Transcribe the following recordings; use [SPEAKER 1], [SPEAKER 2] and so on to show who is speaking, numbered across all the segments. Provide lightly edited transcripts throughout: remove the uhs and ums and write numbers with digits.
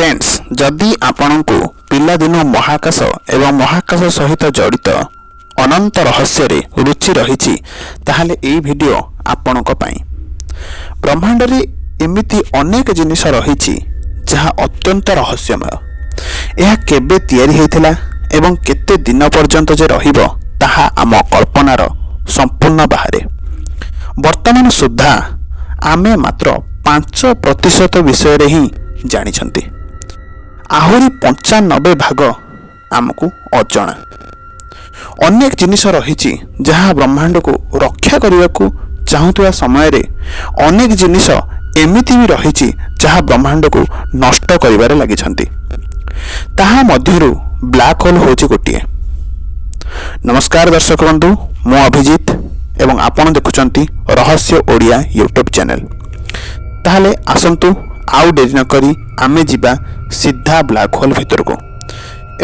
[SPEAKER 1] Friends, ଯଦି ଆପଣଙ୍କୁ ପିଲାଦିନୁ ମହାକାଶ ଏବଂ ମହାକାଶ ସହିତ ଜଡ଼ିତ ଅନନ୍ତ ରହସ୍ୟରେ ରୁଚି ରହିଛି, ତାହେଲେ ଏଇ ଭିଡ଼ିଓ ଆପଣଙ୍କ ପାଇଁ। ବ୍ରହ୍ମାଣ୍ଡରେ ଏମିତି ଅନେକ ଜିନିଷ ରହିଛି ଯାହା ଅତ୍ୟନ୍ତ ରହସ୍ୟମୟ। ଏହା କେବେ ତିଆରି ହୋଇଥିଲା ଏବଂ କେତେ ଦିନ ପର୍ଯ୍ୟନ୍ତ ଯେ ରହିବ, ତାହା ଆମ କଳ୍ପନାର ସମ୍ପୂର୍ଣ୍ଣ ବାହାରେ। ବର୍ତ୍ତମାନ ସୁଦ୍ଧା ଆମେ ମାତ୍ର 5% ବିଷୟରେ ହିଁ ଜାଣିଛନ୍ତି। ଆହୁରି 95 ଭାଗ ଆମକୁ ଅଜଣା। ଅନେକ ଜିନିଷ ରହିଛି ଯାହା ବ୍ରହ୍ମାଣ୍ଡକୁ ରକ୍ଷା କରିବାକୁ ଚାହୁଁଥିବା ସମୟରେ ଅନେକ ଜିନିଷ ଏମିତି ବି ରହିଛି ଯାହା ବ୍ରହ୍ମାଣ୍ଡକୁ ନଷ୍ଟ କରିବାରେ ଲାଗିଛନ୍ତି। ତାହା ମଧ୍ୟରୁ ବ୍ଲାକ୍ ହୋଲ୍ ହେଉଛି ଗୋଟିଏ। ନମସ୍କାର ଦର୍ଶକ ବନ୍ଧୁ, ମୁଁ ଅଭିଜିତ ଏବଂ ଆପଣ ଦେଖୁଛନ୍ତି ରହସ୍ୟ ଓଡ଼ିଆ ୟୁଟ୍ୟୁବ୍ ଚ୍ୟାନେଲ୍। ତାହେଲେ ଆସନ୍ତୁ, ଆଉ ଡେରି ନକରି ଆମେ ଯିବା ସିଧା ବ୍ଲାକ୍ ହୋଲ୍ ଭିତରକୁ।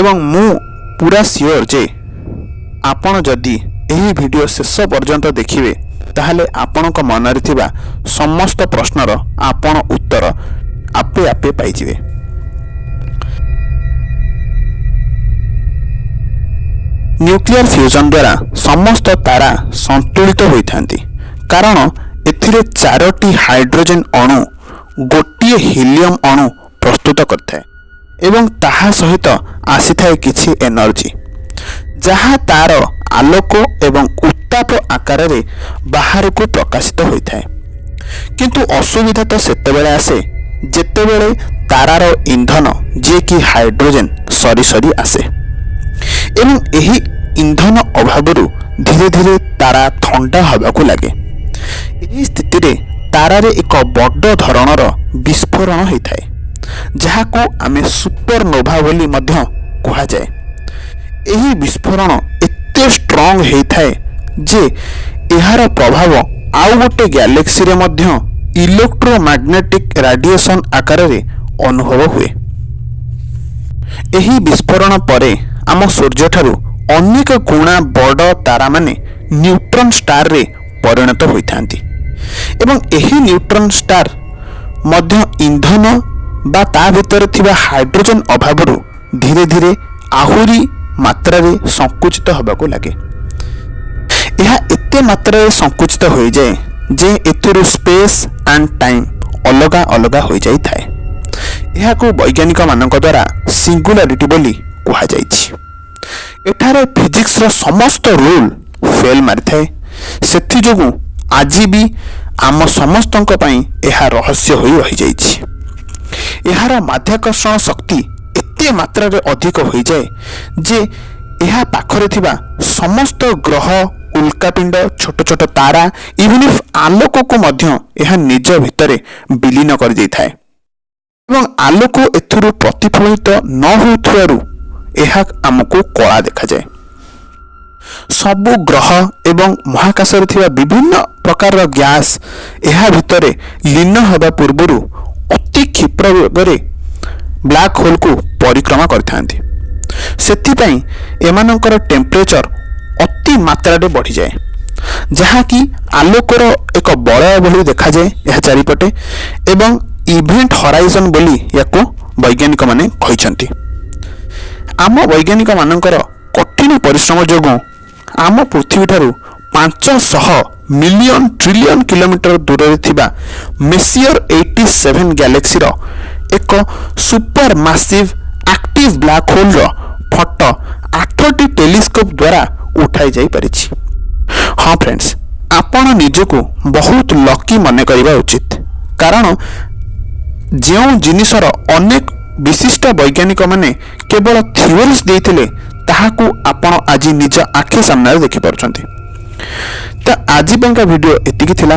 [SPEAKER 1] ଏବଂ ମୁଁ ପୁରା ସିଓର ଯେ ଆପଣ ଯଦି ଏହି ଭିଡ଼ିଓ ଶେଷ ପର୍ଯ୍ୟନ୍ତ ଦେଖିବେ, ତାହେଲେ ଆପଣଙ୍କ ମନରେ ଥିବା ସମସ୍ତ ପ୍ରଶ୍ନର ଆପଣ ଉତ୍ତର ଆପେ ଆପେ ପାଇଯିବେ। ନ୍ୟୁକ୍ଲିୟର ଫ୍ୟୁଜନ୍ ଦ୍ୱାରା ସମସ୍ତ ତାରା ସନ୍ତୁଳିତ ହୋଇଥାନ୍ତି, କାରଣ ଏଥିରେ ଚାରୋଟି ହାଇଡ୍ରୋଜେନ୍ ଅଣୁ ଗୋଟିଏ ହିଲିୟମ୍ ଅଣୁ ପ୍ରସ୍ତୁତ କରିଥାଏ ଏବଂ ତାହା ସହିତ ଆସିଥାଏ କିଛି ଏନର୍ଜି, ଯାହା ତାର ଆଲୋକ ଏବଂ ଉତ୍ତାପ ଆକାରରେ ବାହାରକୁ ପ୍ରକାଶିତ ହୋଇଥାଏ। କିନ୍ତୁ ଅସୁବିଧା ତ ସେତେବେଳେ ଆସେ, ଯେତେବେଳେ ତାରାର ଇନ୍ଧନ, ଯିଏକି ହାଇଡ୍ରୋଜେନ୍, ସରି ସରି ଆସେ ଏବଂ ଏହି ଇନ୍ଧନ ଅଭାବରୁ ଧୀରେ ଧୀରେ ତାରା ଥଣ୍ଡା ହେବାକୁ ଲାଗେ। ଏହି ସ୍ଥିତିରେ ତାରାରେ ଏକ ବଡ଼ ଧରଣର ବିସ୍ଫୋରଣ ହୋଇଥାଏ, ଯାହାକୁ ଆମେ ସୁପରନୋଭା ବୋଲି ମଧ୍ୟ କୁହାଯାଏ। ଏହି ବିସ୍ଫୋରଣ ଏତେ ଷ୍ଟ୍ରଙ୍ଗ ହେଇଥାଏ ଯେ ଏହାର ପ୍ରଭାବ ଆଉ ଗୋଟେ ଗ୍ୟାଲେକ୍ସିରେ ମଧ୍ୟ ଇଲେକ୍ଟ୍ରୋମାଗ୍ନେଟିକ୍ ରାଡିଏସନ୍ ଆକାରରେ ଅନୁଭବ ହୁଏ। ଏହି ବିସ୍ଫୋରଣ ପରେ ଆମ ସୂର୍ଯ୍ୟଠାରୁ ଅନେକ ଗୁଣା ବଡ଼ ତାରାମାନେ ନ୍ୟୁଟ୍ରନ୍ ଷ୍ଟାରରେ ପରିଣତ ହୋଇଥାନ୍ତି ଏବଂ ଏହି ନ୍ୟୁଟ୍ରନ୍ ଷ୍ଟାର ମଧ୍ୟ ଇନ୍ଧନ ବା ତା ଭିତରେ ଥିବା ହାଇଡ୍ରୋଜେନ୍ ଅଭାବରୁ ଧୀରେ ଧୀରେ ଆହୁରି ମାତ୍ରାରେ ସଂକୁଚିତ ହେବାକୁ ଲାଗେ। ଏହା ଏତେ ମାତ୍ରାରେ ସଂକୁଚିତ ହୋଇଯାଏ ଯେ ଏଥିରୁ ସ୍ପେସ୍ ଆଣ୍ଡ ଟାଇମ୍ ଅଲଗା ଅଲଗା ହୋଇଯାଇଥାଏ। ଏହାକୁ ବୈଜ୍ଞାନିକମାନଙ୍କ ଦ୍ୱାରା ସିଙ୍ଗୁଲାରିଟି ବୋଲି କୁହାଯାଇଛି। ଏଠାରେ ଫିଜିକ୍ସର ସମସ୍ତ ରୁଲ୍ ଫେଲ୍ ମାରିଥାଏ। ସେଥିଯୋଗୁଁ ଆଜି ବି ଆମ ସମସ୍ତଙ୍କ ପାଇଁ ଏହା ରହସ୍ୟ ହୋଇ ରହିଯାଇଛି। ଏହାର ମାଧ୍ୟାକର୍ଷଣ ଶକ୍ତି ଏତେ ମାତ୍ରାରେ ଅଧିକ ହୋଇଯାଏ ଯେ ଏହା ପାଖରେ ଥିବା ସମସ୍ତ ଗ୍ରହ, ଉଲ୍କାପିଣ୍ଡ, ଛୋଟ ଛୋଟ ତାରା, ଇଭିନ୍ if ଆଲୋକକୁ ମଧ୍ୟ ଏହା ନିଜ ଭିତରେ ବିଲୀନ କରିଦେଇଥାଏ ଏବଂ ଆଲୋକ ଏଥିରୁ ପ୍ରତିଫଳିତ ନ ହେଉଥିବାରୁ ଏହା ଆମକୁ କଳା ଦେଖାଯାଏ। ସବୁ ଗ୍ରହ ଏବଂ ମହାକାଶରେ ଥିବା ବିଭିନ୍ନ ପ୍ରକାରର ଗ୍ୟାସ୍ ଏହା ଭିତରେ ଲୀନ ହେବା ପୂର୍ବରୁ ଅତି କ୍ଷିପ୍ର ବେଗରେ ବ୍ଲାକ୍ ହୋଲ୍କୁ ପରିକ୍ରମା କରିଥାନ୍ତି। ସେଥିପାଇଁ ଏମାନଙ୍କର ଟେମ୍ପରେଚର ଅତି ମାତ୍ରାରେ ବଢ଼ିଯାଏ, ଯାହାକି ଆଲୋକର ଏକ ବଳୟ ଭଳି ଦେଖାଯାଏ ଏହା ଚାରିପଟେ ଏବଂ ଇଭେଣ୍ଟ ହରାଇଜନ୍ ବୋଲି ୟାକୁ ବୈଜ୍ଞାନିକମାନେ କହିଛନ୍ତି। ଆମ ବୈଜ୍ଞାନିକମାନଙ୍କର କଠିନ ପରିଶ୍ରମ ଯୋଗୁଁ ଆମ ପୃଥିବୀଠାରୁ 500 ମିଲିୟନ ଟ୍ରିଲିୟନ କିଲୋମିଟର ଦୂରରେ ଥିବା ମେସିୟର 87 ଗ୍ୟାଲେକ୍ସିର ଏକ ସୁପର ମାସିଭ୍ ଆକ୍ଟିଭ ବ୍ଲାକ୍ ହୋଲ୍ର ଫଟୋ ଆଠଟି ଟେଲିସ୍କୋପ୍ ଦ୍ୱାରା ଉଠାଇ ଯାଇପାରିଛି। ହଁ ଫ୍ରେଣ୍ଡସ୍, ଆପଣ ନିଜକୁ ବହୁତ ଲକି ମନେ କରିବା ଉଚିତ, କାରଣ ଯେଉଁ ଜିନିଷର ଅନେକ ବିଶିଷ୍ଟ ବୈଜ୍ଞାନିକମାନେ କେବଳ ଥିଓରିଜ୍ ଦେଇଥିଲେ, ତାହାକୁ ଆପଣ ଆଜି ନିଜ ଆଖି ସାମ୍ନାରେ ଦେଖିପାରୁଛନ୍ତି। ତ ଆଜି ପାଇଁକା ଭିଡ଼ିଓ ଏତିକି ଥିଲା।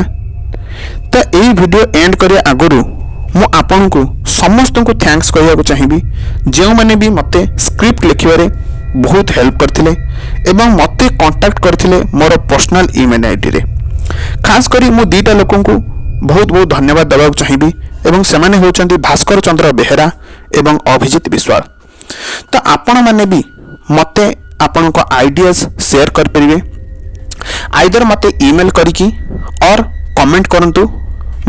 [SPEAKER 1] ତ ଏଇ ଭିଡ଼ିଓ ଏଣ୍ଡ କରିବା ଆଗରୁ ମୁଁ ଆପଣଙ୍କୁ ସମସ୍ତଙ୍କୁ thanks କହିବାକୁ ଚାହିଁବି, ଯେଉଁମାନେ ବି ମୋତେ ସ୍କ୍ରିପ୍ଟ ଲେଖିବାରେ ବହୁତ ହେଲ୍ପ କରିଥିଲେ ଏବଂ ମୋତେ କଣ୍ଟାକ୍ଟ କରିଥିଲେ ମୋର ପର୍ସନାଲ ଇମେଲ୍ ଆଇଡ଼ିରେ। ଖାସ୍ କରି ମୁଁ ଦୁଇଟା ଲୋକଙ୍କୁ ବହୁତ ବହୁତ ଧନ୍ୟବାଦ ଦେବାକୁ ଚାହିଁବି ଏବଂ ସେମାନେ ହେଉଛନ୍ତି ଭାସ୍କର ଚନ୍ଦ୍ର ବେହେରା ଏବଂ ଅଭିଜିତ ବିଶ୍ୱାଳ। ତ ଆପଣମାନେ ବି ମୋତେ ଆପଣଙ୍କ ଆଇଡ଼ିଆଜ୍ ସେୟାର କରିପାରିବେ, ଆଇଦର ମୋତେ ଇମେଲ୍ କରିକି ଅର୍ କମେଣ୍ଟ କରନ୍ତୁ।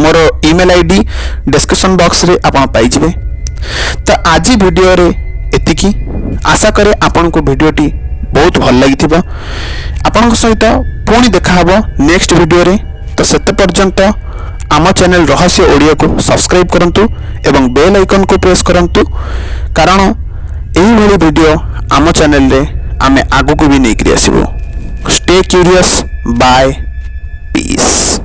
[SPEAKER 1] ମୋର ଇମେଲ୍ ଆଇଡି ଡିସ୍କ୍ରିପସନ୍ ବକ୍ସରେ ଆପଣ ପାଇଯିବେ। ତ ଆଜି ଭିଡ଼ିଓରେ ଏତିକି। ଆଶା କରେ ଆପଣଙ୍କୁ ଭିଡ଼ିଓଟି ବହୁତ ଭଲ ଲାଗିଥିବ। ଆପଣଙ୍କ ସହିତ ପୁଣି ଦେଖାହେବ ନେକ୍ସଟ ଭିଡ଼ିଓରେ। ତ ସେତେ ପର୍ଯ୍ୟନ୍ତ ଆମ ଚ୍ୟାନେଲ ରହସ୍ୟ ଓଡ଼ିଆକୁ ସବସ୍କ୍ରାଇବ୍ କରନ୍ତୁ ଏବଂ ବେଲ୍ ଆଇକନ୍କୁ ପ୍ରେସ୍ କରନ୍ତୁ, କାରଣ ଏଇଭଳି ଭିଡ଼ିଓ ଆମ ଚ୍ୟାନେଲରେ ଆମେ ଆଗକୁ ବି ନେଇକରି ଆସିବୁ। Stay curious, bye, peace.